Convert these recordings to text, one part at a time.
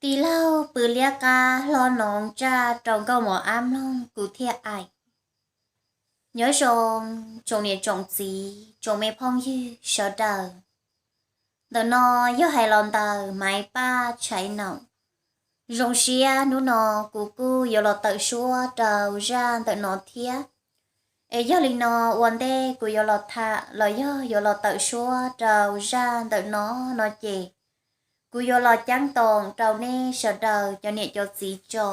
Tij laug pw liab qab hlob noov tsaj rau nkauj mos ab mloog kuv thiaj aim. Nyob zoo tsoom niam tsoom txiv tsoom me phooj ywg sawv daws. Ntawm no yog hais los ntawm Maiv Paj Tshaiv Naum. Zoo siab hnub no kuv kuj yuav los tawm suab rau zaj ntawm no thiab. Es yog li no ua ntej kuv yuav los tham los yog yuav los tawm suab rau zaj ntawm no no ces kuv yuav los ceeb toom rau nej sawv daws cov niam cov txiv tso.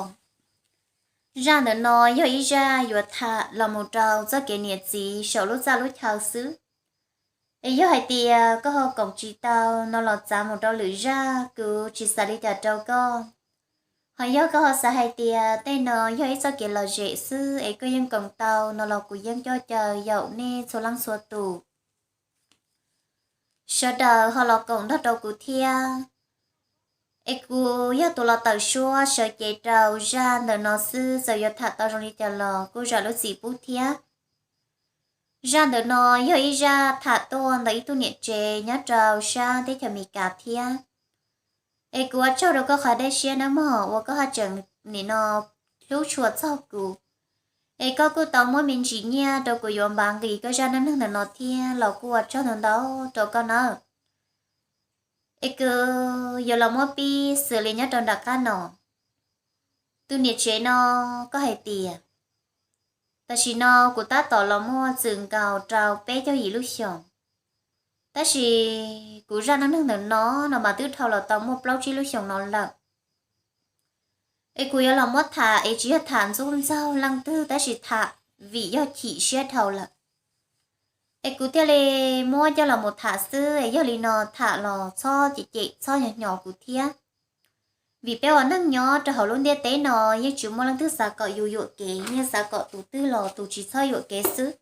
Zaj ntawm no yog ib zaj yuav tham los mus rau txoj kev niam txiv saum lub txaj lub chaw xwb. Es yog hais tias koj ho koom tsis tau no los txav mus rau lwm zaj, kuv tsis xav li cas rau koj. Ho yog koj ho xav hais tias tej no yog ib txoj kev lom zem xwb es koj yeej koom tau no los kuv yeej coj caw yaum nej txhua leej txhua tus sawv daws ho los koom nrog rau kuv thiab. Es kuv yog tus los tawm suab sawv cev rau zaj ntawm no xwb, txawm yuav tham tau zoo li cas los kuj zam lub txim pub thiab. Zaj ntawm no yog ib zaj tham tuaj ntawm ib tug niam tsev nyob rau sab teb chaws Amelikas thiab. Es kuv ua tsaug rau koj qhov dej siab nawb mog uas koj haj tseem nim no hlub tshua txog kuv. Es koj kuj tau muab me ntsis nyiaj rau kuv yuav npav nqis koj zaj neej neeg ntawm no thiab los kuj ua tsaug ntau ntau rau koj nawb. Es kuv yuav los muab pib xws li nyob rau nram qab no. Tus niam tsev no, koj hais tias tam sim no kuv tab tom los muaj txwm nkaus rau peb caug yim lub xyoos, tab sis kuv zaj neej neeg ntawm no no mas twb dhau los tau muaj plaub tsib lub xyoos no lawm. Es kuv yuav los muab tham es tsis yog tham ntxub ntxaug leej twg tab sis tham vim yog chim siab dhau lawm. Es kuv thiaj li muab coj los mus tham xwb, es yog li no tham los txhob cem cem txhob nyo hnyos kuv thiab. Vim peb ua neej nyob rau hauv lub ntiaj teb no yeej tsis muaj leej twg xav kom yus yuam kev, yeej xav kom tus twg los tus tsis txhob yuam kev xwb.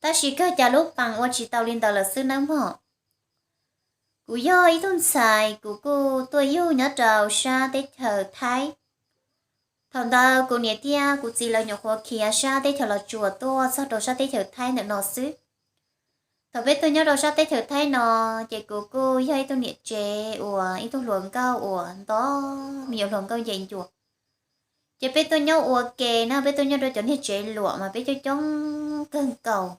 Tab sis kawg cas lub pees ua tsis tau li ntawd lawm xwb nawb mog. Kuv yog ib tug ntxhais, kuv kuj tuaj yug nyob rau sab teb chaws Thaib. Thaum ntawd kuv niam thiab kuv txiv lawv nyuam qhuav khiav sab teb chaws Los Tsuas tuaj txog rau sab teb chaws Thaib ntawm no xwb. Thaum peb tuaj nyob rau sab teb chaws Thaib no, ces kuv kuj yog ib tug niam tsev uas ib tug hluas nkauj uas nto me nyuam hluas nkauj nce ncua. Ces peb tuaj nyob ua ke na, peb tuaj nyob rau cov niag tsev luam mas peb coob coob kawg nkaus.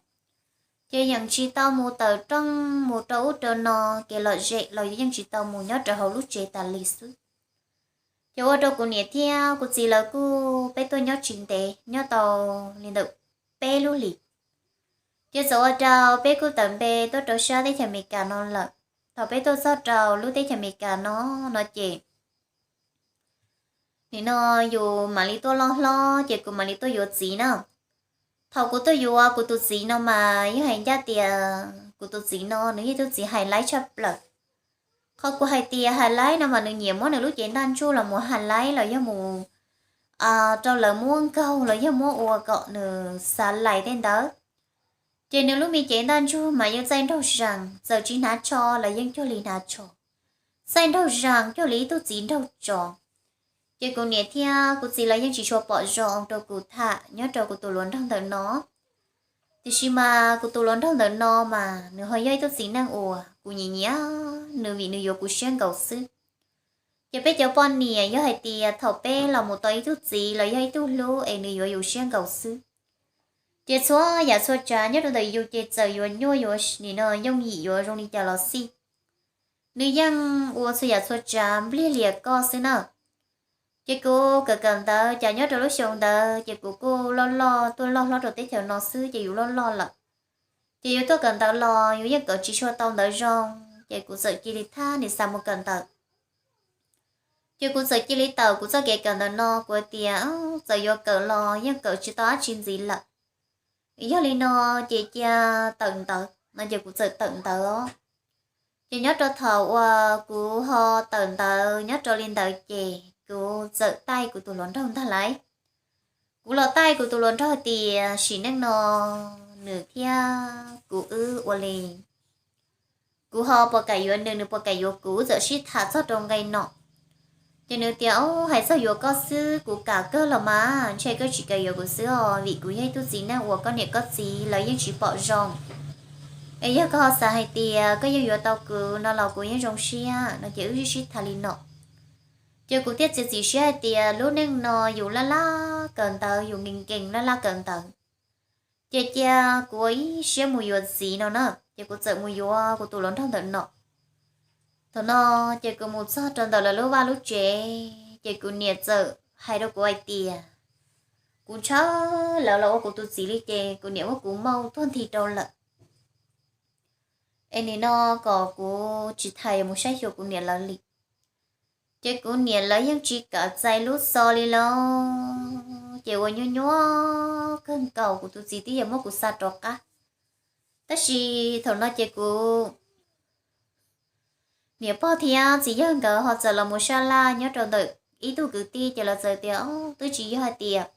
Ces yeej tsis tau mus tawm rooj mus rau ub rau no, kev lom zem los yeej tsis tau mus nyob rau hauv lub tsev tas li xwb. Ces ua rau kuv niam thiab kuv txiv lawv kuj peb tuaj nyob tsis ntev, nyob tau li ntawm peb lub hlis. Ces txawm ua rau peb kuj tawm npe tuaj rau sab teb chaws Amelikas no lawm. Thaum peb tuaj txog rau lub teb chaws Amelikas no, no ces nim no yus mam li tuaj loj hlob ces kuv mam li tuaj yuav txiv na. Thaum kuv tuaj yuav kuv tus txiv no mas yeej hais ncaj tias kuv tus txiv no nws yog ib tug txiv hais laib tshaj plaws. Qhov kuv hais tias hais laib no mas nws nyiam muab nws lub cev ntaj ntsug los mus hais laib los yog mus rau lawv muab nkaug los yog muab ua kom nws xav lais tej ntawd. Ces nws lub me cev ntaj ntsug mas yeej txaij nraug zees, txawm tsis hnav tsho los yeej cuag li hnav tsho, txaij nraug zees cuag li ib tug txiv nraug tsov. Ces kuv niam thiab kuv txiv lawv yeej tsis tshua pom zoo rau kuv tham nyob rau kuv tus hluas nraug ntawm no. Tiam sis mas kuv tus hluas nraug ntawm no mas nws ho yog ib tug txiv neej uas kuv nyiam nyiam nws vim nws yuav kuv siab nkaus xwb. Ces peb cov poj niam yog hais tias thaum peb los mus tau ib tug txiv los yog ib tug hlub es nws yuav yus siab nkaus xwb. Ces txhua yam txhua tsav nyob rau ntawm yus ces txawm yuav nyuaj yuav nim no yooj yim yuav zoo li cas los xij, nws yeej ua txhua yam txhua tsav npliag lias koj xwb na. Ces kuv kawm kawm ntawv cas nyob rau lub xyoo ntawd ces kuv kuj loj loj tuaj loj hlob rau teb chaws no xwb ces yus loj loj lawm. Ces yus tuaj kawm ntawv los yus yeej kawm tsis tshua tau ntawv zoo, ces kuv txawm cia li thab nws xav mus kawm ntawv. Ces kuv txawm cia li tawm kuv txoj kev kawm ntawv no, kuv tias txawm yuav kawm los yeej kawm tsis tau dab tsi ntxiv lawm. Yog li no ces cia tawm ntawv no ces kuv txawm tawm ntawv os. Ces nyob rau thaum uas kuv ho tawm ntawv nyob rau li ntawd ces kuv txawm taij kuv tus hluas nraug ntag lauj. Kuv los taij kuv tus hluas nraug tias sim neej no nws thiab kuv wb ua li, kuv ho puas kam yuav nws, nws puas kam yuav kuv, txawm sib tham txog rau nqe no. Ces nws tias, o, hais txog yuav koj xwb kuv kam kawg los mas, ntshe koj tsis kam yuav kuv xwb os, vim kuv yog ib tug txiv neej uas koj niam koj txiv lawv yeej tsis pom zoo. Es yog koj ho xav hais tias koj yeej yuav tau kuv no los kuv yeej zoo siab no ces wb sib sib tham li no. Ces kuv thiaj txiav txim siab hais tias lub neej no yus laj laj kawm ntawv, yus nkees nkees laj laj kawm ntawv, ces cia kuv ua ib siab mus yuav txiv no na. Ces kuv txawm mus yuav kuv tus hluas nraug ntawm no. Thaum no ces kuv mus txog rau ntawm lawv lub vaj lub tsev, ces kuv niam txawm hais rau kuv hais tias kuv ntshaw lawv los ua kuv tus txiv li, ces kuv niam muab kuv mauj tuag nthi rau lawm. Es nim no kom kuv tsis tas yuav mus saib xyuas kuv niam lawv li. Ces kuv niam lawv yeej tsis kam txais lub xov li lauj. Ces ua nyuaj nyuaj kawg nkaus, kuv tus txiv twb yuav muab kuv xa rov qab. Tab sis thaum no ces kuv niam pog thiab txiv yawg nkawd ho txawm los mus sab laj nyob rau ntawm ib tug kwv tij, ces lawv txawm tias, Ob, twb tsis yog hais tias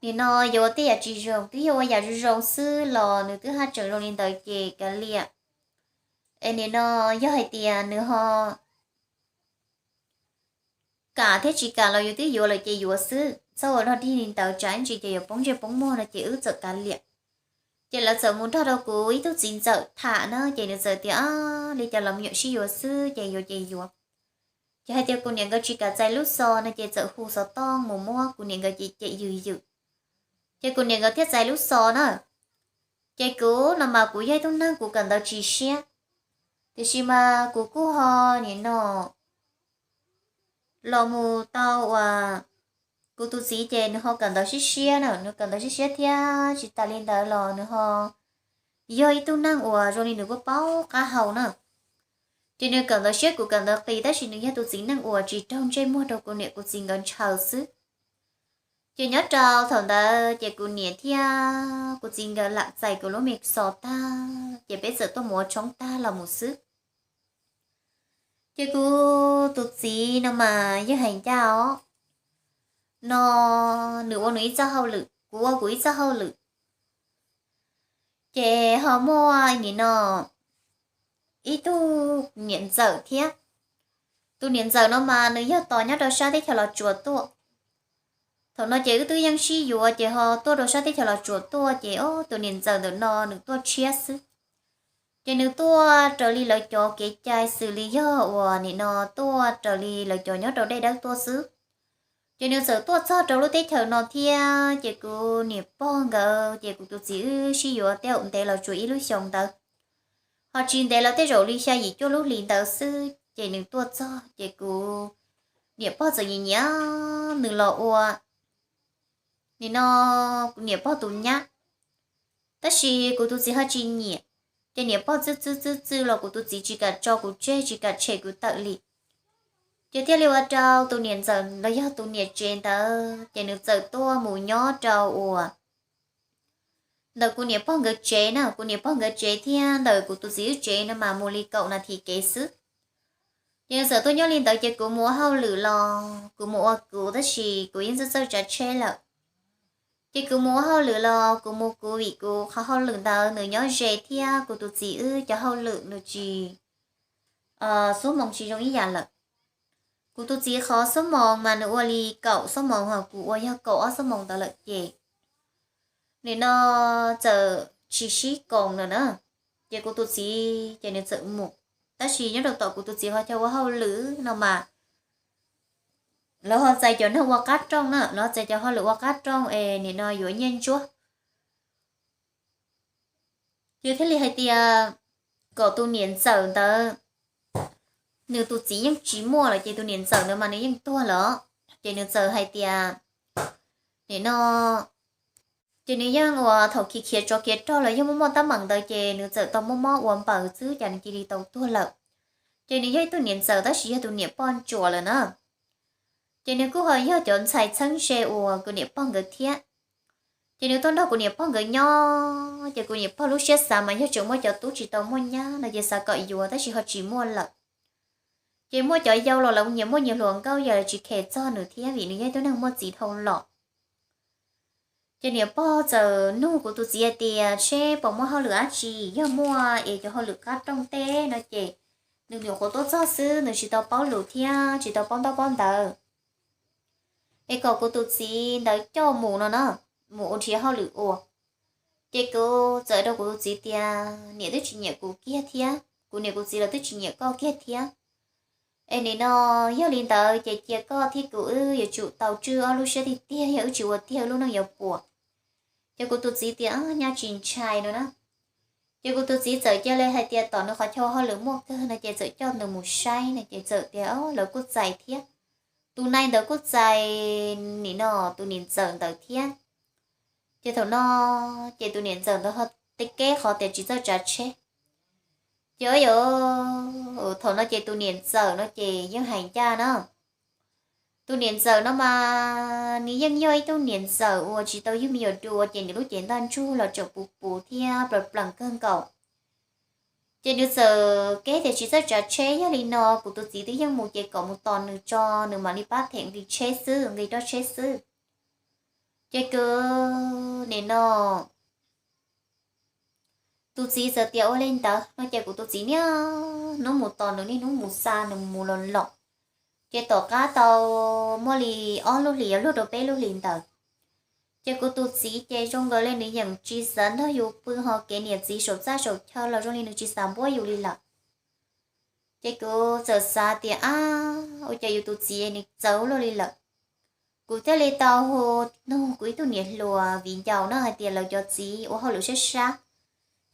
nim no yuav ua tej yam tsis zoo, twb yog ua yam zoo zoo xwb los nws twb haj tseem zoo li ntawd ces kav liam. Es nim no yog hais tias nws ho kam thiab tsis kam los yus twb yuav lawm ces yuav xwb, txhob ua dog dig li ntawd, tsam ib ntsis ces yuav poob ntsej poob muag no, ces wb txawm kav liam. Ces lawv txawm mus nrog rau kuv ib tug txiv ntxawm tham na, ces nws txawm tias, Li cas los me nyuam sib yuav xwb ces yuav ces yuav. Ces hais tias kuv niam nkawd tsis kam txais lub xov no, ces txawm hu xov tooj mus muab kuv niam nkawd cem cem yws yws. Ces kuv niam nkawd thiaj txais lub xov na. Ces kuv no mas kuv yog ib tug neeg kuv kawm ntawv tsis siab, tiam sis mas kuv kuj ho nim no los mus tau uas kuv tus txiv ces nws ho kawm ntawv siab siab na, nws kawm ntawv siab siab thiab tsis tas li ntawd los nws ho yog ib tug neeg uas zoo li nws paub paub qab hau na. Ces nws kawm ntawv siab, kuv kawm ntawv qis, tab sis nws yog tus txiv neej uas tsis raug ntsej muag rau kuv niam kuv txiv nkawd ntshaw xwb. Ces nyob rau thaum ntawd ces kuv niam thiab kuv txiv nkawd lam txais kuv lub me xov tag, ces peb txawm tuaj mus ua tshoob tag los mus xwb. Ces kuv tus txiv no mas yog hais ncaj os, no nws ua nws ib txoj hauj lwm, kuv ua kuv ib txoj hauj lwm. Ces ho muaj nim no ib tug niam ntxawm thiab. Tus niam ntxawm no mas nws yog tos nyob rau sab teb chaws Los Tsuas tuaj. Thaum no ces wb twb yeej sib yuav, ces ho tuaj rau sab teb chaws Los Tsuas tuaj, ces tus niam ntxawm ntawm no nws tuaj tshiab xwb. Ces nws tuaj raws li lawv cov kev cai xws li yog uas nim no tuaj raws li lawv cov nyob rau dej dawb tuaj xwb. Ces nws txawm tuaj txog rau lub teb chaws no thiab, ces kuv niam pog nkawd ces kuv tus txiv wb sib yuav tej zaum ntev los tsuas ib lub xyoos ntawd, ho tsis ntev los tej zaum li xya yim cuaj lub hlis ntawd xwb. Ces nws tuaj txog ces kuv niam pog txawm nyiam nyiam nws los ua nim no kuv niam pog tus nyab. Tab sis kuv tus txiv ho tsis nyiam, ces niam pog txwj txwj txwj txwj los kuv tus txiv tsis kam tso kuv tseg, tsis kam tshem kuv tawm li. Ces thiaj li ua rau tus niam ntxawm los yog tus niam tsev ntawd ces nws txawm tuaj mus nyob rau uas ntawm kuv niam pog nkawd tsev na, kuv niam pog nkawd tsev thiab ntawm kuv tus txiv wb tsev no mas mus li kaum nas this kev xwb. Ces nws txawm tuaj nyob li ntawd ces kuv mus ua hauj lwm los kuv mus ua kuv, tab sis kuv yeej txawj txawj tsav tsheb lawm. Ces kuv mus ua hauj lwm los kuv mus kuv, vim kuv qhov hauj lwm ntawd nws nyob ze thiab kuv tus txiv wb cov hauj lwm nws tsis, xuab moos tsis zoo ib yam lawm. Kuv tus txiv qhov xuab moos mas nws ua li kaum xuab moos, ho kuv ua yog kaum ob xuab moos ntawd lawm ces nim no txawm tsis sib koom lawm na. Ces kuv tus txiv ces nws txawm mus, tab sis nyob rau tom kuv tus txiv qhov chaw ua hauj lwm no mas lawv ho txais cov neeg ua qab rooj na, lawv ho txais cov hauj lwm ua qab rooj es nim no yuav nyiaj ntsuab. Ces thiaj li hais tias kom tus niam ntxawm ntawd, nws tus txiv yeej tsis muaj lawm ces tus niam ntxawm ntawd mas nws yeej tuag lawm. Ces nws txawm hais tias nim no, ces nws yeej uas thaum khiav khiav tsov khiav rog los yog muaj muaj teeb meem ntawd ces nws txawm tau muaj mob ua npaws xwb cas nws cia li tau tuag lawm. Ces nws yog ib tug niam ntxawm tab sis yog tus niam poj ntsuam lawm na. Ces nws kuj ho yog cov ntxhais txheeb ze uas kuv niam pog nkawd thiab. Ces nws tuaj nrog kuv niam pog nkawd nyob, ces kuv niam pog lub siab xav mas yog tseem muaj cov tub tsis tau muaj nyab no ces xav kom yuav tab sis ho tsis muaj lawm. Ces muaj cov yau los lawv nyias muaj nyias hluas nkauj, yog lawv tsis khem txog nws thiab vim nws yog ib tug neeg muaj txiv dhau los. Ces niam pog txawm nug kuv tus txiv hais tias seb puas muaj hauj lwm dab tsi, yog muaj es cov hauj lwm qab rooj tej no ces nws nyuam qhuav tuaj txog xwb, nws tsis tau paub lus thiab tsis tau paub ntaub paub ntawv. Es kom kuv tus txiv ntawd coj mus no na, mus ua nrhiav hauj lwm ua. Ces kuv txawm rau kuv tus txiv tias niam twb tsis nyiam kuv kiag thiab, kuv niam kuv txiv lawv twb tsis nyiam koj kiag thiab. Es nim no yog li ntawd ces cia koj thiab kuv wb yuav tsum tau tswj ob lub siab tiag tiag, yog wb tsis ua tiag wb lub neej yuav puas. Ces kuv tus txiv tias, Nyaj tsis ntshai no na. Ces kuv tus txiv txawm cia li hais tias tom nws qhov chaw hauj lwm muaj kawg no ces txawm coj nws mus saib no ces txawm tias, Lawv kuj txais thiab. Tus nai ntawd kuj txais nim no tus niam ntxawm ntawd thiab. Ces thaum no ces tus niam ntxawm ntawd ho teb keb qhov tias tsis txawj tsav tsheb. Ces ua yog thaum no ces tus niam ntxawm no ces yeej hais ncaj na. Tus niam ntxawm no mas nws yeej yog ib tug niam ntxawm uas tsis tau yug me nyuam dua ces nws lub cev ntaj ntsug los tseem puv puv thiab plees plees kawg nkaus. Ces nws txawm keb tias tsis txawj tsav tsheb, yog li no kuv tus txiv twb yeej mus ces kom mus tos nws tso, nws mam li pab them nqi tsheb xwb, nqi roj tsheb xwb. Ces kuv nim no tus txiv txawm tias ua li ntawd no ces kuv tus txiv niaj hnub mus tos nws, niaj hnub mus xa nws mus los los. Ces tom qab tau muaj li ob lub hlis yuav luag rau peb lub hlis ntawd, ces kuv tus txiv ces zoo nkaus li nws yeej tsis xav nrog yus pw ho kev niam txiv saum txaj saum chaw los zoo li nws tsis xav npuab yus li lawm. Ces kuv txawm xav tias, Ab, ua cas yus tus txiv nws txawv luaj li lawm? Kuv thiaj li tau hu nug kuv ib tug niam hluas viv ncaus no hais tias lawv cov txiv ua hauj lwm sab sab,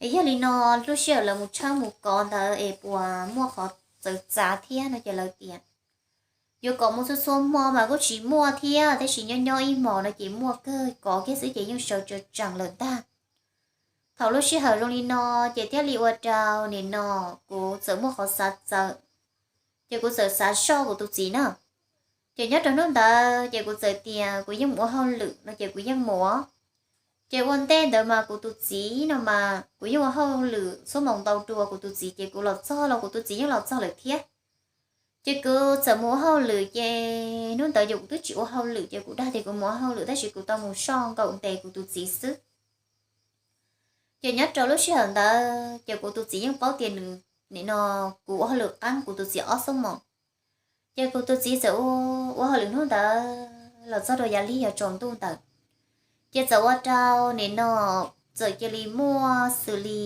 es yog li no lub sij hawm lawv mus tshawb mus kov ntawd es puas muaj qhov txawv txav thiab no ces lawv tias yuav kom mus txhua txhua hmo mas kuj tsis muaj thiab, tab sis nyob nyob ib hmos no ces muaj kawg, kov kiag xwb ces yeej sawv tsees tsees lawm ntag. Thaum lub sij hawm zoo li no ces thiaj li ua rau nim no kuv txawm muaj qhov xav txawv, ces kuv txawm xav soj kuv tus txiv na. Ces nyob rau hnub ntawd ces kuv txawm tias kuv yeej mus ua hauj lwm no ces kuv yeej mus. Ces ua ntej ntawd mas kuv tus txiv no mas kuv yeej ua hauj lwm xuab moos ntau dua kuv tus txiv, ces kuv los txog los kuv tus txiv yeej los txog lawm thiab. Ces kuv txawm mus ua hauj lwm, ces hnub ntawd yus kuv twb tsis ua hauj lwm, ces kuv dag tias kuv mus ua hauj lwm tab sis kuv tau mus soj nkaum ntes kuv tus txiv xwb. Ces nyob rau lub sij hawm ntawd ces kuv tus txiv yeej paub tias nws, nim no kuv ua hauj lwm qeeb kuv tus txiv ob xuab moos. Ces kuv tus txiv txawm ua, ua hauj lwm hnub ntawd los txog rau yav lig yog tsaus ntuj ntawd, ces txawm ua rau nim no txawm cia li muaj xws li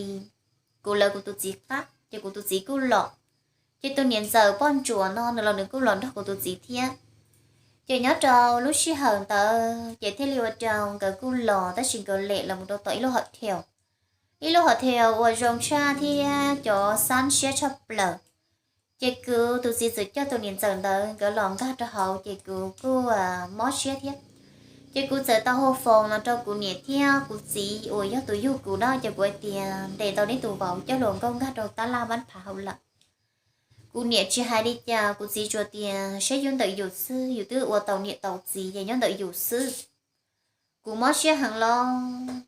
kuv lawv kuv tus txiv qab, ces kuv tus txiv kuj los. Ces tus niam ntxawm poj ntsuam no nws los nws kuj los nrog kuv tus txiv thiab. Ces nyob rau lub sij hawm ntawd ces thiaj li ua rau nkawd kuj los, tab sis nkawd lem los mus rau tom ib lub hom theu, ib lub hom theu uas zoo tshaj thiab cov xab siab tshaj plaws. Ces kuv tus txiv txawm coj tus niam ntxawm ntawd nkawd los nkag rau hauv, ces kuv kuj mob siab thiab. Ces kuv txawm tau hu foos los rau kuv niam thiab kuv txiv uas yog tus yug kuv na, ces kuv hais tias ntes tau neb tus vauv coj hluas nkauj nkag rau tab laj mab phav hauv lawm. Kuv niam tsis hais li cas, kuv txiv tsuas tias saib yus ntawm yus xwb, yus twb ua tau niam tau txiv ces nyob ntawm yus xwb. Kuv mob siab heev los,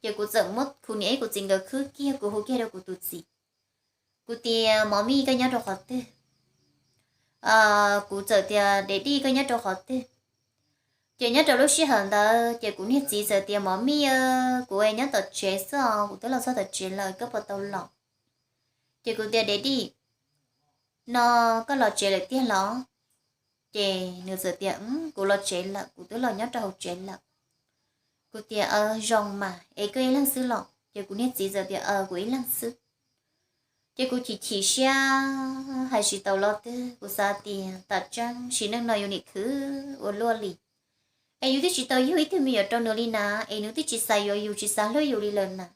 ces kuv txawm muab kuv niam ib kuv txiv nkawd khwb kiag, kuv hu kiag rau kuv tus txiv. Kuv tias, Mov mij, koj nyob rau qhov twg? Kuv txawm tias, Dev dij, koj nyob rau qhov twg? Ces nyob rau lub sij hawm ntawd ces kuv niag txiv txawm tias, Mov mij, kuv nyob tom tsev xwb os, kuv twb los txog tom tsev lawm, koj puas tau los? Ces kuv tias, Dev dij, no koj los tsev lawm tiag los? Ces nws txawm tias, Kuv los tsev lawm, kuv twb los nyob rau hauv tsev lawm. Kuv tias, Aw, zoo mas, es koj ib leeg xwb los? Ces kuv niag txiv txawm tias, Aw, kuv ib leeg xwb. Ces kuv chim chim siab hais tsis tau lo twg, kuv xav tias tam tseeb sim neej no yus nim khwv ua luaj li, es yus twb tsis tau yug ib tug me nyuam rau nws li na, es nws twb tsis xav yuav yus, tsis xav hlub yus li lawm na.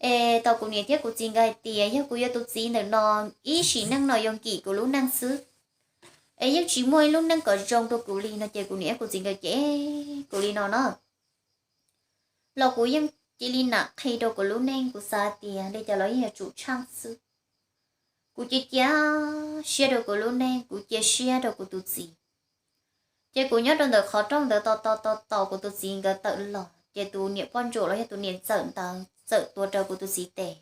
Es tau kuv niam thiab kuv txiv nkawd hais tias yog kuv yuav tus txiv ntawm no, ib sim neej no yuav nkim kuv lub neej xwb, es yeej tsis muaj ib lub neej kom zoo rau kuv li no. Ces kuv niam kuv txiv nkawd cem kuv li no na, los kuv yeej cia li nam qhi rau kuv lub neej, kuv xav tias li cas los yeej yuav tsum tshaaj xwb. Kuv cia cia siab rau kuv lub neej, kuv cia siab rau kuv tus txiv. Ces kuv nyob rau ntawm qhov rooj ntawd tos tos tos tos kuv tus txiv nkawd tawm los, ces tus niam poj ntsuam los yog tus niam ntxawm ntawd txawm tuav rawv kuv tus txiv tes.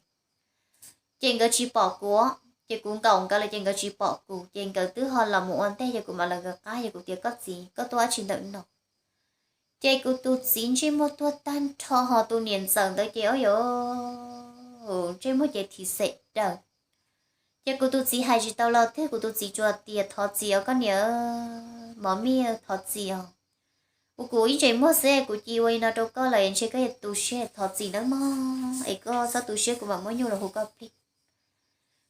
Ces nkawd tsis pom kuv, ces kuv nkaum nkawd lawm ces nkawd tsis pom kuv, ces nkawd twb ho los mus ua ntej, ces kuv mam lawv nkawd qab, ces kuv tias, Koj txiv, koj tuaj dab tsi ntawm no? Ces kuv tus txiv ntsej muag tuag tag nrho, ho tus niam ntxawm ntawd ces ua yog ntsej muag ces thim xem daws. Ces kuv tus txiv hais tsis tau lo twg, kuv tus txiv tsuas tias, Thov txim os koj niam, Mov mij, thov txim os. Ua kuv ib ntsej muag xwb, kuv cia ua li no rau koj lawm ntshe koj yuav tu siab, thov txim nawb mog, es koj txhob tu siab, kuv mam muab nyuj los hu koj plig.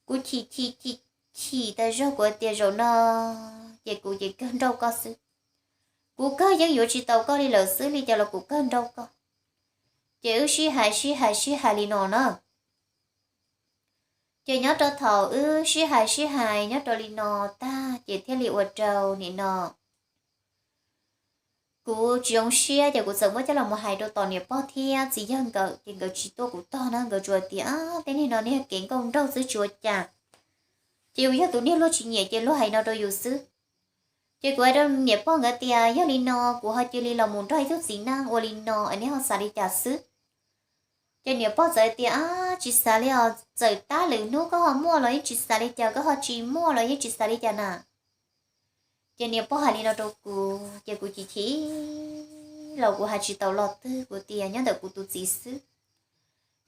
Kuv chim chim chim chim tas zog, kuv tias zaum no ces kuv ces kawg nrauj koj xwb. Kuv kawg yeej yuav tsis tau koj li lawm xwb, li cas los kuv kawg nrauj koj. Ces wb sib hais sib hais sib hais li no na. Ces nyob rau thaum wb sib hais sib hais nyob rau li no tag ces thiaj li ua rau nim no kuv tsis zoo siab, ces kuv txawm muab coj los mus hais rau tom niam pog thiab txiv yawg nkawd, ces nkawd tsis tuaj kuv tog na, nkawd tsuas tias, Ab, tej niag no niag kev nkauj nraug xwb tsis ua cas, ces yus yog tus niag luag tsis nyiam ces luag hais no rau yus xwb. Ces kuv hais rau niam pog nkawd tias, Yog li no kuv ho cia li los mus nrog ib tug txiv neej ua li no es nej ho xav li cas xwb? Ces niam pog txawm tias, Ab, tsis xav li os, txawm tab lwm hnub koj ho muaj los yeej tsis xav li cas, koj ho tsis muaj los yeej tsis xav li cas na. Ces niam pog hais li no rau kuv ces kuv chim chim los kuv hais tsis tau lo twg, kuv tias nyob ntawm kuv tus txiv xwb.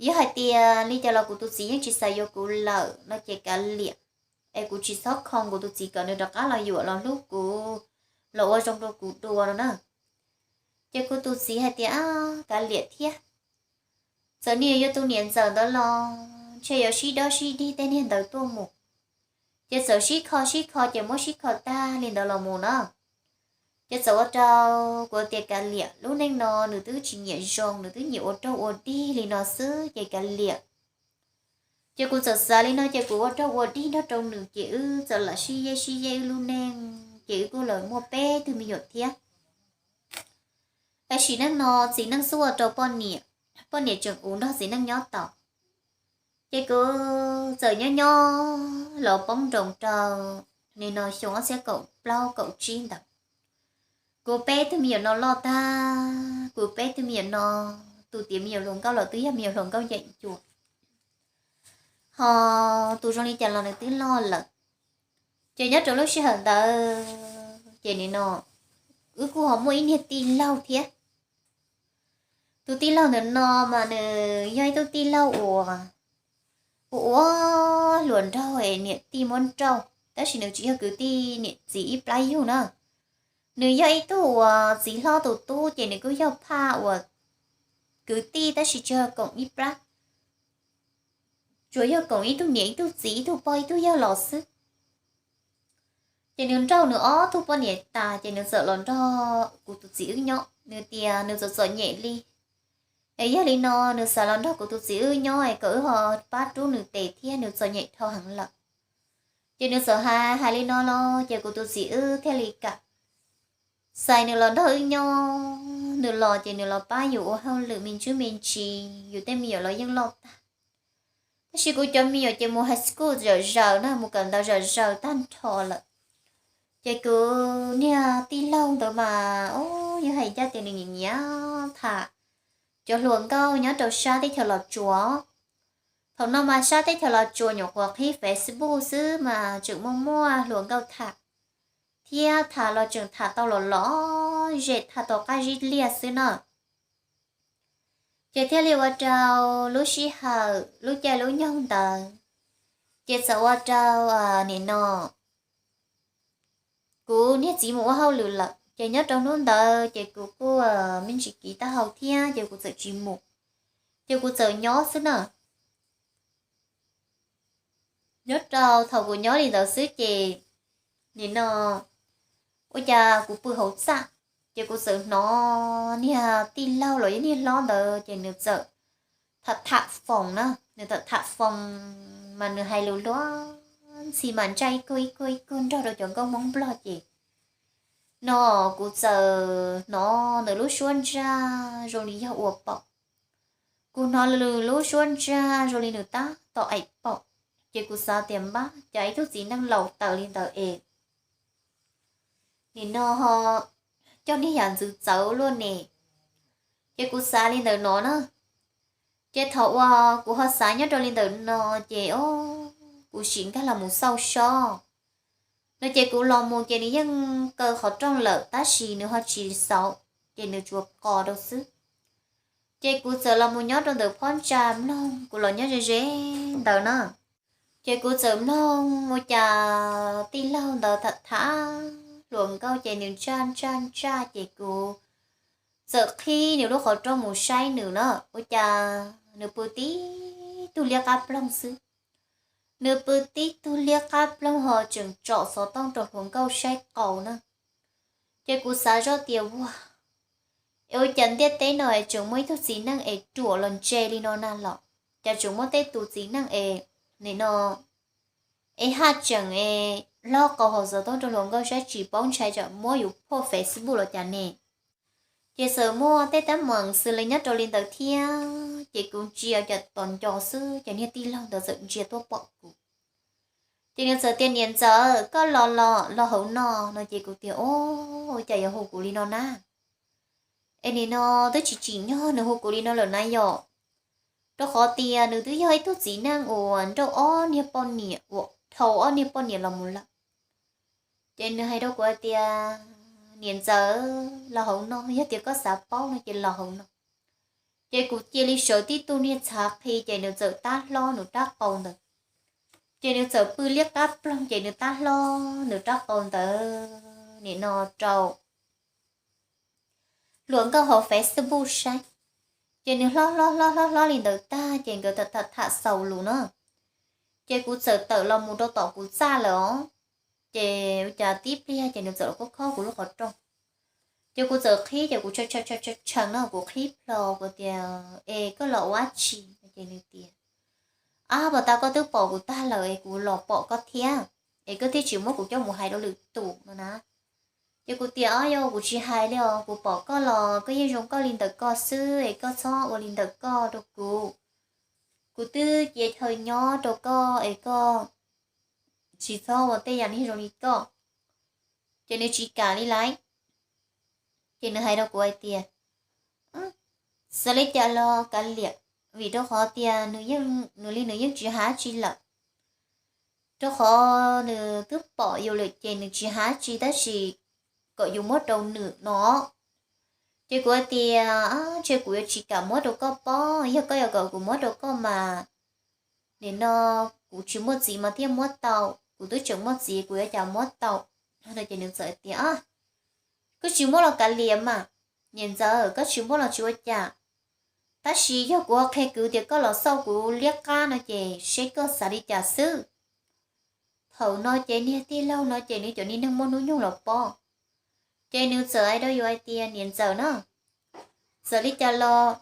Yog hais tias li cas los kuv tus txiv yeej tsis xav yuav kuv lawm no ces kav liam, es kuv tsis txhob khoo kuv tus txiv kom nws rov qab los yuam los hlub kuv, los ua zoo rau kuv dua no na. Ces kuv tus txiv hais tias, Ab, kav liam thiab, txawm nws yuav yog tus niam ntxawm ntawd los ntshe yuav sib dob sib dig tej niag ntawd tuaj mus. Ces txawm sib kho sib kho ces muab sib kho tag li ntawd los mus na. Ces txawm ua rau kuv tias kav liam, lub neej no nws twb tsis nyiam zoo, nws twb nyiam ua raug ua dig li no xwb ces kav liam. Ces kuv txawm xav li no ces kuv ua raug ua dig nrog rau nws ces wb txawm lam sib yeb sib yeb wb lub neej ces wb kuj los muaj peb tug me nyuam thiab. Es sim neej no txiv neej xub ua rau poj niam, poj niam tseem uv nrog txiv neej nyob tau. Ces kuv txawm nyob nyob los poob nroos rau nim no xyoo ob txhiab kaum plaub kaum tsib ntawd. Kuv peb tug me nyuam no loj tag, kuv peb tug me nyuam no, tus tiav me nyuam hluas nkauj los twb yog me nyuam hluas nkauj yeem cuas, ho tus zoo li cas los nws twb loj lawm. Ces nyob rau lub sij hawm ntawd ces nim no wb kuj ho muaj ib niag tij laug thiab. Tus tij laug ntawm no mas nws yog ib tug tij laug uas ua ua hluas nraug es niam tij muab nrauj, tab sis nws tsis yog kwv tij niam txiv ib plab yug na. Nws yog ib tug uas txiv hlob tus tub ces nws kuj yog phaj uas kwv tij tab sis tsis yog koom ib plab, tsuas yog koom ib tug niam ib tug txiv ib tug pog ib tug yawg los xwb. Ces nws nrauj nws ob tug poj niam tas ces nws txawm los nrog kuv tus txiv wb nyob, nws tias nws txom txom nyem li, es yog li no nws xav los nrog kuv tus txiv wb nyob es kom wb ho pab rub nws tes thiab, nws txom nyem dhau heev lawm. Ces nws txawm hais hais li no los ces kuv tus txiv wb thiaj li kam. Xais nws los nrog wb nyob, nws los ces nws los pab yus ua hauj lwm me ntsis me ntsis, yus tej me nyuam los yeej loj tag. Tab sis kuv cov me nyuam ces mus high school zam zaws na, mus kawm ntawv zam zaws tag nrho lawm. Ces kuv niag tij laug ntawd mas, o, yog hais ncaj tias nws nyiam nyiam tham cov hluas nkauj nyob rau sab teb chaws Los Tsuas. Thaum no mas sab teb chaws Los Tsuas nyuam qhuav qhib Facebook xwb mas tseem muaj muaj hluas nkauj tham, thiab tham los tseem tham tau los los zem, tham tau qab zib liaj xwb na. Ces thiaj li ua rau lub sij hawm lub caij lub nyoog ntawd, ces txawm ua rau nim no kuv niag txiv mus ua hauj lwm lawm, ces nyob rau hnub ntawd ces kuv kuj me ntsis kiv taub hau thiab ces kuv txawm tsis mus, ces kuv txawm nyob xwb na. Nyob rau thaum kuv nyob li ntawd xwb ces nim no ua cas kuv pw hauv txaj, ces kuv txawm hnov niag tij laug los yog niag hlob ntawd ces nws txawm tham tham foos na, nws txawm tham foos mas nws hais lus luag ntxhi mas ntsaj ib kuj ib kuj ib kuj nrog rau cov nkauj Hmoob Nplog ces no kuv txawm hnov nws lub suab ntsaj zoo li yog ua paum. Kuv hnov nws lub suab ntsaj zoo li nws tab tom aim paum, ces kuv xav tias npab cas ib tug txiv neej laus tawm li ntawd es nim no ho coj niag yam ntxwv txawv luaj ne. Ces kuv xav li ntawd no na. Ces thaum uas kuv ho xav nyob rau li ntawd no ces o, kuv sim nkag los mus xauj sob no ces kuv los mus ces nws yeej kaw qhov rooj lawm tab sis nws ho tsis xauv, ces nws tsuas qos rau xwb. Ces kuv txawm los mus nyob rau ntawm phab ntsa mloog, kuv los nyob ze ze ntawd na. Ces kuv txawm mloog ua cas tij laug ntawd tham tham hluas nkauj ces nws ntsaj ntsaj ntsaj ces kuv txawm qhib nws lub qhov rooj mus saib nws na, ua cas nws pw tib tug liab qab ploog xwb. Nws pw tib tug liab qab ploog ho tseem tsom xov tooj rau hluas nkauj saib qau na. Ces kuv xav zoj tias, ua, es ua cas ntiaj teb no es tseem muaj ib tug txiv neej es ruam los ntse li no na los? Cas tseem muaj tej tus txiv neej es, nim no, es haj tseem es hlob qau ho xov tooj rau hluas nkauj saib tsis paub ntshai tsam muab yus phoj Facebook los cas ne? Ces txawm muaj tej teeb meem xws li nyob rau li ntawd thiab, ces kuv ntsia cas tos nco xwb ces niag tij laug ntawd txawm ntsia tuaj pom kuv. Ces nws txawm tias, niam ntxawm, koj los los los hauv no no. Ces kuv tias, o, cas yuav hu kuv li no na? Es nim no twb tsis tsim nyog nws hu kuv li no lawm na yom, rau qhov tias nws twb yog ib tug txiv neej uas nrauj ob niag poj niam uas dhau ob niag poj niam los mus lawm. Ces nws hais rau kuv hais tias, niam ntxawm, los hauv no, yog tias koj xav paub no ces los hauv no. Ces kuv cia li sawv tib tug niag txhav qhi ces nws txawm tab hlob nws rab qau ntawd. Ces nws txawm pw liab qab ploog ces nws tab hlob nws rab qau ntawd nim no rau hluas nkauj hauv Facebook saib. Ces nws hlob hlob hlob hlob hlob li ntawd tag ces nkawd tham tham xaus lus na. Ces kuv txawm tawm los mus rau tom kuv txaj lawm os. Ces ua cas tib pliag ces nws txawm los khob khob kuv lub qhov rooj. Ces kuv txawm qhib ces kuv tshee tshee no kuv qhib plho kuv tias, es koj los ua dab tsi? Ces nws tias, ab, puas tas koj twb pom kuv tag lawm es kuv los pom koj thiab, es koj thiaj tsis muab kuv coj mus hais rau lwm tus no na. Ces kuv tias, o, yog kuv tsis hais li os, kuv pom koj los koj yeej zoo koj li ntawm koj xwb es koj txhob ua li ntawm koj rau kuv. Kuv twb cia chaw nyob rau koj es koj tsis txhob ua tej yam niag zoo li koj. Ces nws tsis kam li lawm. Ces nws hais rau kuv hais tias, xav li cas los kav liam, vim rau qhov tias nws li nws yeej tsis hais dab tsi lawm. Rau qhov nws twb pom yus lawm ces nws tsis hais dab tsi tab sis kom yus muab rau nws no. Ces kuv hais tias, ntshe kuv yuav tsis kam muab rau koj pob, yog koj yuav kom kuv muab rau koj mas nim no kuv tsis muaj txiv mas thiaj muab tau, kuv twb tseem muaj txiv kuv yuav cas muab tau. Ces nws txawm tias, koj tsis muab los kav liam mas, niam ntxawm, koj tsis muab los tsis ua cas. Tab sis yog kuv ho qhia kwv tias koj los xauj kuv liab qab no ces seb koj xav li cas xwb. Thaum no ces niag tij laug no ces nws cov niag neeg muaj hnub nyoog los pob. Ces nws txawm hais rau yus hais tias, niam ntxawm na, txawm li cas los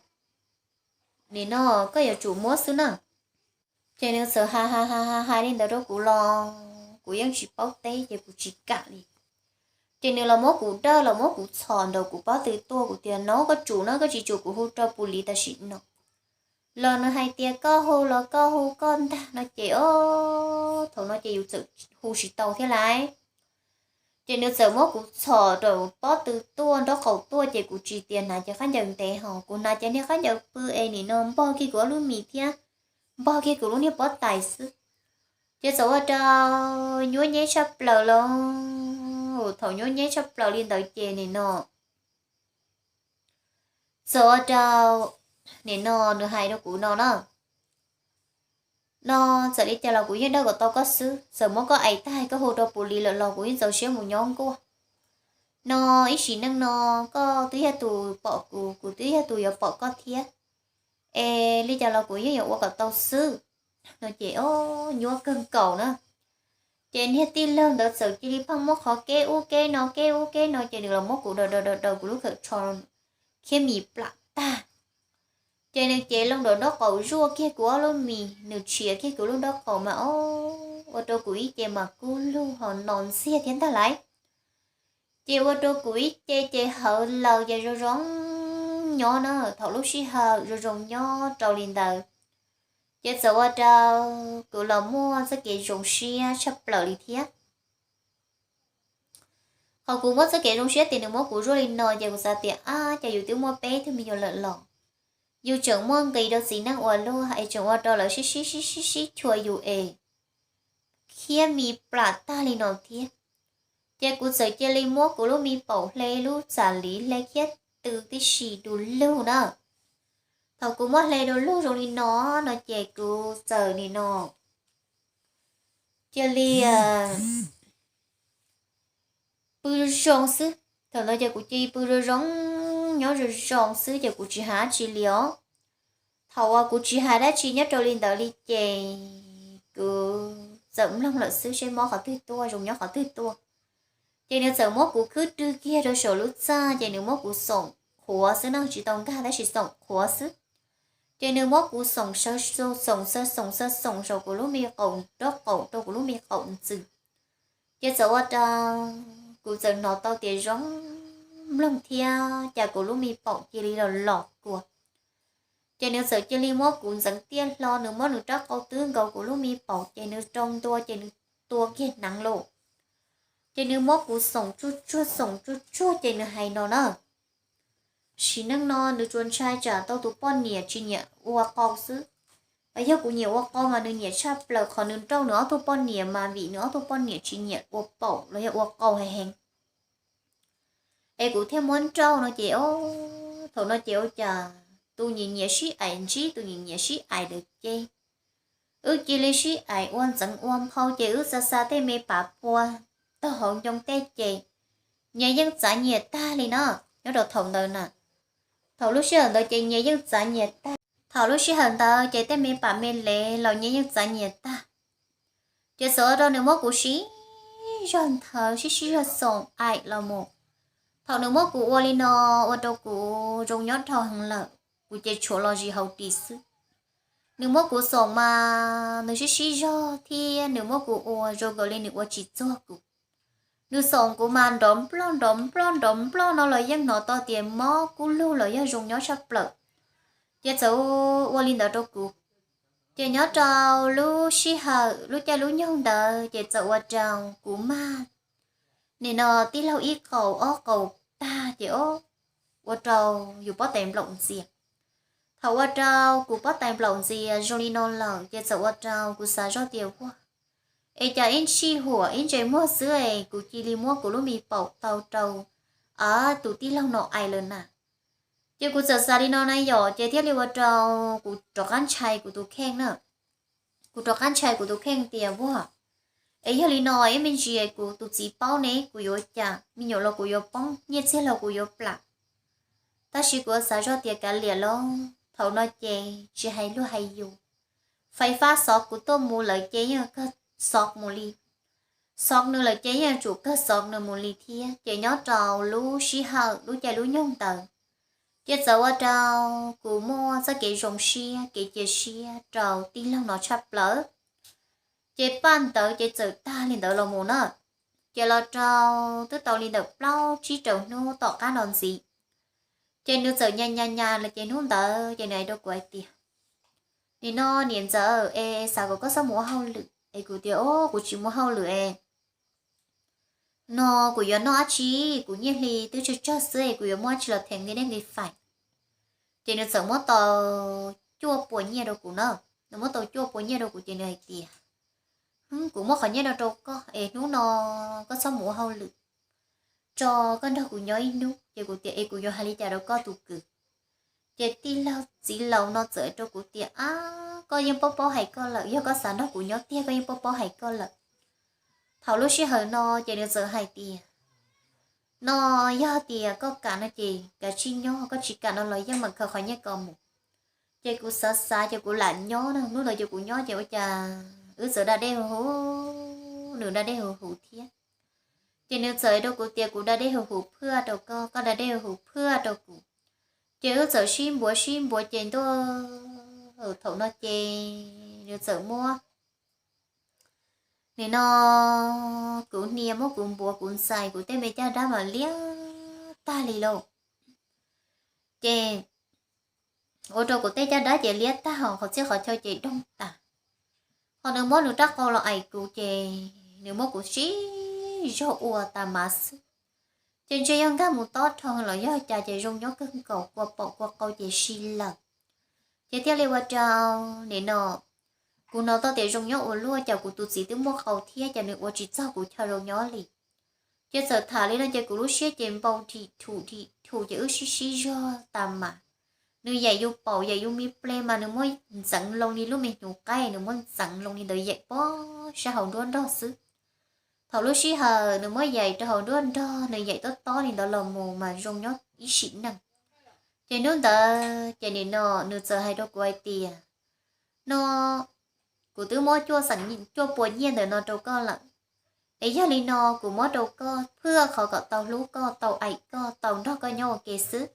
nim no koj yuav tsum muab xwb na. Ces nws txawm hais hais hais hais li ntawd rau kuv los kuv yeej tsis paub teb ces kuv tsis kam li. Ces nws los muab kuv dawj los muab kuv txhom nraum kuv pob tw tuaj, kuv tias, no koj tsum no, koj tsis tsum kuv hu rau pus lis tam sim no. Los nws hais tias koj hu los koj hu koj ntag no ces, o, thaum no ces yus txawm hu tsis tau thiab lauj. Ces nws txawm muab kuv txhom rau pob tw tuaj nraub qaum tuaj ces kuv tsis tias hnav cov khaub ncaws ntev ho kuv hnav cov niag khaub ncaws pw es nim no npog kiag kuv ob lub mis thiab npog kiag kuv lub niag pob tais xwb. Ces txawm ua rau nyuaj nyeb tshaj plaws los, thaum nyuaj nyeb tshaj plaws li ntawd ces nim no txawm ua rau, nim no nws hais rau kuv no na, no txawm li cas los kuv yeej dawj kom tau koj xwb, txawm muab koj aim tag koj hu rau pus lis lawm los kuv yeej txaus siab mus nyob nkuaj. No ib sim neej no koj twb yog tus pom kuv, kuv twb yog tus yuav pom koj thiab, es li cas los kuv yeej yuav ua kom tau xwb. No ces o, nyuaj kawg nkaus na. Ces niag tij laug ntawd txawm cia li pheej muab qhov keb ub keb no keb ub keb no ces nws los muab kuv daws daws daws daws kuv lub khawm tsho khiab mis plam tag. Ces nws cev loo nraum nraub qaum zuaj kiag kuv ob lub mis, nws tshiav kiag kuv lub nraub qaum mas o, ua rau kuv ib ce mas kub lug ho no ntxiag thiab ntag lauj. Ces ua rau kuv ib ce ces hawv laws ces zoo zoo nyob na, thaum lub sij hawm zoo zoo nyob rau li ntawd. Ces txawm ua rau kuv los muaj txoj kev zoo siab tshaj plaws li thiab. Qhov kuv muaj txoj kev zoo siab tias nws muab kuv zuaj li no ces kuv xav tias, ab, cas yus twb muaj peb tug me nyuam lawm los yus tseem muaj nqis rau txiv neej ua luaj es tseem ua rau lawv sib sib sib sib sib chua yus es khiab mis plam tag li no thiab. Ces kuv txawm cia li muab kuv lub me paum hle lub txam liv hle khiab tw tib si du lug na. Thaum kuv muab hle du lug zoo li no, no ces kuv txawm nim no cia li pw zoo xwb. Thaum ntawd ces kuv cia li pw zoo zoo, nyob zoo zoo xwb ces kuv tsis hais dab tsi li os. Thaum uas kuv tsis hais dab tsi nyob rau li ntawd li ces Kuv txawm mloog lawm xwb seb mob qhov twg tuaj, zoo nyob qhov twg tuaj. Ces nws txawm muab kuv khwb rwg kiag rau saum lub txaj, ces nws muab kuv xoom qhuav xwb na, tsis tau nkag tab sis xoom qhuav xwb. Ces nws muab kuv xoom, xoom xoom xoom xoom saum kuv lub me qaum nraub qaum rau kuv lub me qaum ntxwg. Ces txawm ua rau kuv txawm hnov tau tias zoo mloog thiab cas kuv lub me paum cia li los los kua. Ces nws txawm cia li muab kuv ntxeev tiaj hlo, nws muab nws rab qau twb nkaus kuv lub me paum ces nws rau ntua ces nws tua kiag hneev lauj. Ces nws muab kuv xoom tsuag tsuag xoom tsuag tsuag ces nws hais no na, sim neej no nws tsuas ntshai tsam tau tus poj niam tsis nyiam ua qau xwb. Yog kuv nyiam ua qau mas nws nyiam tshaj plaws, qhov nws nrauj nws ob tug poj niam mas vim nws ob tug poj niam tsis nyiam ua paum los yog ua qau heev heev. Es kuv thiaj muab nrauj no ces, o, thaum no ces ua cas tus nyiam nyiam sib aim ntsib tus nyiam nyiam sib aim lawm ces wb cia li sib aim ua ntxeev ua nphau ces wb xa xa tej me pam pua tog hauv ncoo tej ces nyias yeej txav nyias tag li na. Nyob rau thaum ntawd na, thaum lub sij hawm ntawd ces nyias yeej txav nyias tag. Thaum lub sij hawm ntawd ces tej me pam me lev los nyias yeej txav nyias tag. Ces txawm ua rau nws muab kuv sib zog nthawv sib sib zog xoom aim los mus. Thaum nws muab kuv ua li no, ua rau kuv zoo nyob dhau heev lawm, kuv ces tshuav los zis hauv ris xwb. Nws muab kuv xoom mas nws sib sib zog thiab nws muab kuv ua zoo nkaus li nws ua tsis txog kuv. Nws xoom kuv mas nrov nploj nrov nploj nrov nploj no los yeej hnov tau tias mob kub lug los yog zoo nyob tshaj plaws. Ces txawm ua li ntawd rau kuv. Ces nyob rau lub sij hawm lub caij lub nyoog ntawd ces txawm ua rau kuv mag nim no tij laug ib qaum ob qaum tag ces ua rau yus pob tais nplaum ntxias. Thaum ua rau kuv pob tais nplaum ntxias zoo li no lawm ces txawm ua rau kuv xav zoj tias, ua, es cas ib ntsis huam ib ntses muag xwb es kuv cia li muab kuv lub me paum tau rau tus tij laug no aim lawm na. Ces kuv txawm xav li no na yom, ces thiaj li ua rau kuv rov qab ntshai kuv tus kheej na. Kuv rov qab ntshai kuv tus kheej tias, ua, es yog li no ib me ntsis kuv tus txiv paub ne kuv yuav cas, me nyuam los kuv yuav poob, nyiaj txiag los kuv yuav plam. Tab sis kuv xav zoj tias kav liam lauj, thaum no ces tsis hais luag hais yus, fais fab xov kuv tuaj mus lawm ces yeej kawg xov mus li, xov nws lawm ces yeej tsum kawg xov nws mus li thiab. Ces nyob rau lub sij hawm lub caij lub nyoog ntawd ces txawm ua rau kuv muaj txoj kev zoo siab kev cia siab rau tij laug no tshaj plaws. Ces paj ntawd ces txawm tag li ntawd los mus na. Ces los rau twb tau li ntawm plaub tsib rau hnub tom qab no ntxiv, ces nws txawm nyas nyas nyas los ces hnub ntawd ces nws hais rau kuv hais tias, nim no niam ntxawm es xav kom koj txhob mus ua hauj lwm. Es kuv tias, o, kuv tsis muaj hauj lwm es no kuv yuav noj dab tsi, kuv nyiaj hli twb tsawg tsawg xwb es kuv yuav muaj dab tsi los them nqi dej nqi fais. Ces nws txawm muab tau cuaj puas nyiaj rau kuv na. Nws muab tau cuaj puas nyiaj rau kuv ces nws hais tias, kuv muab qhov nyiaj no rau koj es hnub no koj txhob mus ua hauj lwm, tso koj nrog kuv nyob ib hnub. Ces kuv tias, es kuv yuav hais li cas rau koj tus kwv? Ces tij laug txiv laus no txawm rau kuv tias, ab, koj yeej paub paub hais koj lawm, yog koj xav nrog kuv nyob tiag koj yeej paub paub hais koj lawm. Thaum lub sij hawm no ces nws txawm hais tias, no yog tias koj kam no ces kav tsij nyob, koj tsis kam no los yeej mam khaws qhov nyiaj ko mus. Ces kuv xav xav ces kuv lam nyob na, hnub ntawd ces kuv nyob ces ua cas wb txawm da dej huv huv, nws da dej huv huv thiab. Ces nws txawm rau kuv tias, kuv da dej huv huv phwj rau koj, koj da dej huv huv phwj rau kuv. Ces wb txawm sib npuav sib npuav ces ntuj, thaum no ces nws txawm muab, nim no kuv hnia muab kuv npuav kuv ntxais kuv tej me caj dab mas liab tag li lauj. Ces ua rau kuv tej caj dab ces liab tag, hos qhov txhia qhov chaw ces doog tas. Hos nws muab nws rab qau los aim kuv ces nws muab kuv sib zog ua tas mas xwb. Ces ntshe yog nkag mus tob rho los yog cas ces zoo nyob kawg nkaus, kua paum kua qau ces si lawm. Ces thiaj li ua rau nim no kuv hnov tau tias zoo nyob ua luaj, cas kuv tus txiv twb muaj qau thiab cas nws ua tsis txog kuv chaw zoo nyob li. Ces txawm tham li no ces kuv lub siab ces npau dim thum dim thum ces wb sib sib zog tas mas. Nws yaim yus paum yaim yus me ple mas nws muab ntxeev loo li lub me hnyuv qaib, nws muab ntxeev loo li ntawd yaim pob sab hauv nruab nrog xwb. Thaum lub sij hawm nws muab yaim rau hauv nruab nrog, nws yaim tob tob li ntawd los mus mas zoo nyob ib sim neej. Ces hnub ntawd ces nim no nws txawm hais rau kuv hais tias, no kuv twb muab cuaj xeem cuaj pua nyiaj ntawm no rau koj lawm. Es yog li no kuv muab rau koj phwj qhov kom tau hlub koj, tau aim koj, tau nrog koj nyob ua ke xwb.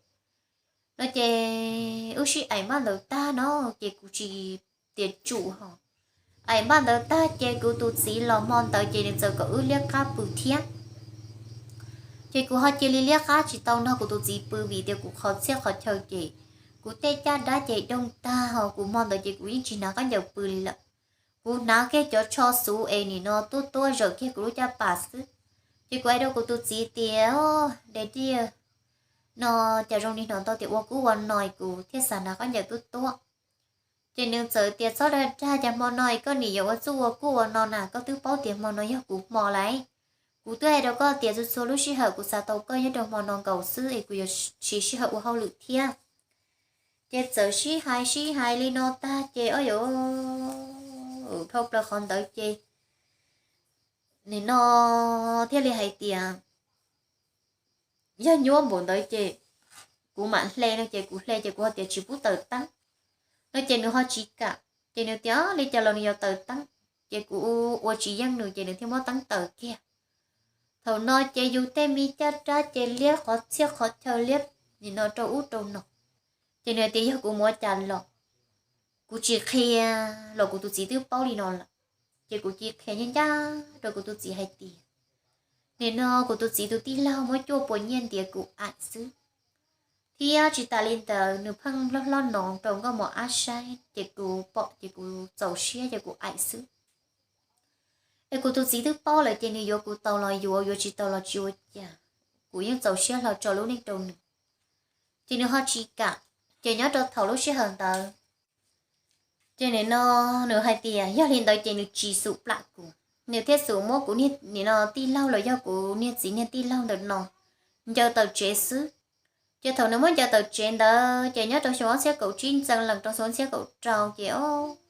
No ces wb sib aim npaj ntawd tag no ces kuv tsis tias tsum ho. Aim npaj ntawd tag ces kuv tus txiv los hmo ntawd ces nws txawm kom wb liab qab pw thiab. Ces kuv ho cia li liab qab tsis tau nrog kuv tus txiv pw vim tias kuv qhov txhiaj qhov chaw ces kuv tej caj dab ces doog tag ho kuv hmo ntawd ces kuv yeej tsis hnav khaub ncaws pw li lawm. Kuv hnav kiag cov tsho xuv es nim no tuab tuab zawm kiag kuv lub caj pas xwb. Ces kuv hais rau kuv tus txiv tias, Dais diaj, no cas zoo li hnov tau tias ua kub ua no es kuv thiaj xav hnav khaub ncaws tuab tuab. Ces nws txawm tias, Txhob dag dag, cas hmo no es koj nim yuav ua txuj ua kub ua no na, koj twb paub tias hmo no yog kuv hmo lawm. Kuv twb hais rau koj tias txhua txhua lub sij hawm kuv xav tau koj nyob rau hmo no nkaus xwb es kuv yuav siv sij hawm ua hauj lwm thiab. Ces txawm sib hais sib hais li no tag ces o yov, dhau plaws qhov ntawd ces nim no thiaj li hais tias yog nyuaj npaum ntawd ces kuv mam hle no ces kuv hle ces kuv ho tias tsis pub taws teeb no ces nws ho tsis kam. Ces nws tias li cas los nws yuav taws teeb, ces kuv ua tsis yeej nws ces nws thiaj muab teeb taws kiag. Thaum no ces yus tej me caj dab ces liab qhov txhiaj qhov chaw liab nim no rau ub rau no. Ces nws tias yog kuv mus ua cas los kuv tsis qhia los kuv tus txiv twb paub li no lawm. Ces kuv cia li qhia ncaj ncaj rau kuv tus txiv hais tias nim no kuv tus txiv tus tij laug muab cuaj pua nyiaj ntiav kuv aim xwb, thiab tsis tas li ntawd nws pheej hlob hlob noov rau nkauj mos ab saib ces kuv pom ces kuv txaus siab ces kuv aim xwb. Es kuv tus txiv twb paub lawm ces nws yuav kuv tau los yuav, yuav tsis tau los tsis ua cas, kuv yeej txaus siab hlo tso lub neej rau nws. Ces nws ho tsis kam. Ces nyob rau thaum lub sij hawm ntawd ces nim no nws hais tias yog li ntawd ces nws tsis xum plam kuv, nws thiaj xum muab kuv niag nim no tij laug los yog kuv niag txiv niag tij laug ntawm no ncaws tawm tsev xwb. Ces thaum nws muab ncaws tawm tsev ntawd ces nyob rau xyoo ob txhiab kaum tsib ntxees lees rau xyoo ob txhiab kaum rau ces o,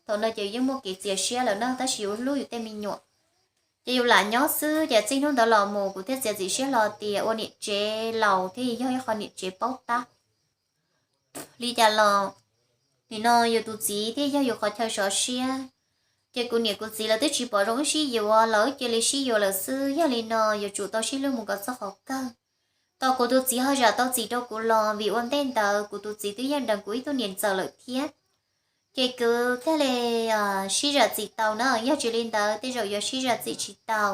thaum ntawd ces yeej muaj kev txias siab lawm na tab sis yus hlub yus tej me nyuam. Ces yus lam nyob xwb ces txij hnub ntawd los mus kuv thiaj txiav txim siab hlo tias ua niam tsev laus thiaj yog ib qho niam tsev paub tab. Li cas los nim no yus tus txiv thiaj yog yus qhov chaw sov siab. Ces kuv niam kuv txiv lawv twb tsis pom zoo wb sib yuav los wb cia li sib yuav lawm xwb. Yog li no yuav tsum tau sib hlub mus kom txog qhov kawg. Tau kuv tus txiv ho zam tau txim rau kuv los vim ua ntej ntawd kuv tus txiv twb yeej deev kuv ib tug niam ntxawm lawm thiab. Ces kuv thiaj li sib zam txim tau na, yog tsis li ntawd tej zaum yuav sib zam txim tsis tau.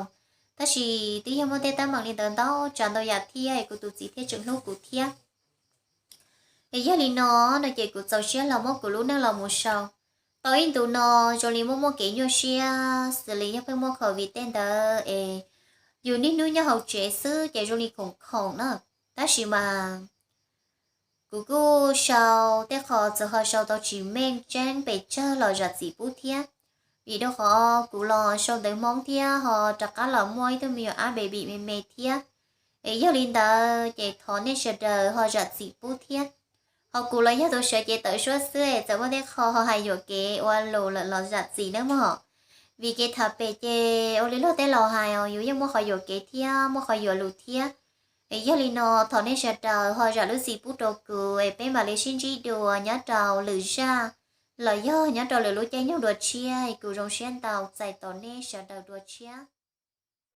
Tab sis twb yog muaj tej teeb meem li ntawd ntau tsav ntau yam thiab es kuv tus txiv thiaj tseem hlub kuv thiab. Es yog li no, no ces kuv txaus siab los muab kuv lub neej los mus sau. Tau ib ntus no zoo li muaj muaj kev nyuaj siab xws li yog pheej muaj covid tej ntawd es yus niaj hnub nyob hauv tsev xwb ces zoo li khoom khoom na. Tab sis mas kuv kuj sau tej qho txawm ho sau tau tsis meej tseeb pes tsawg los zam txim pub thiab. Vim rau qhov kuv los sau ntawv Hmoob thiab ho rov qab los muaj ib tug me nyuam ab baby me me thiab. Es yog li ntawd ces thov nej sawv daws ho zam txim pub thiab. Ho kuv los yog tus sawv cev tawm suab xwb es txawm muaj tej qho ho hais yuam kev ua lus lawm los zam txim nawb mog. Vim kev tham pem ces ua li luag tej laus hais os, yus yeej muaj qhov yuam kev thiab muaj qhov yuam lus thiab. Es yog li no thov nej sawv daws ho zam lub txim pub rau kuv es peb mam li sib ntsib dua nyob rau lwm zaj los yog nyob rau lwm lub caij nyoog dua tshiab. Es kuv zoo siab ntau txais tos nej sawv daws dua tshiab.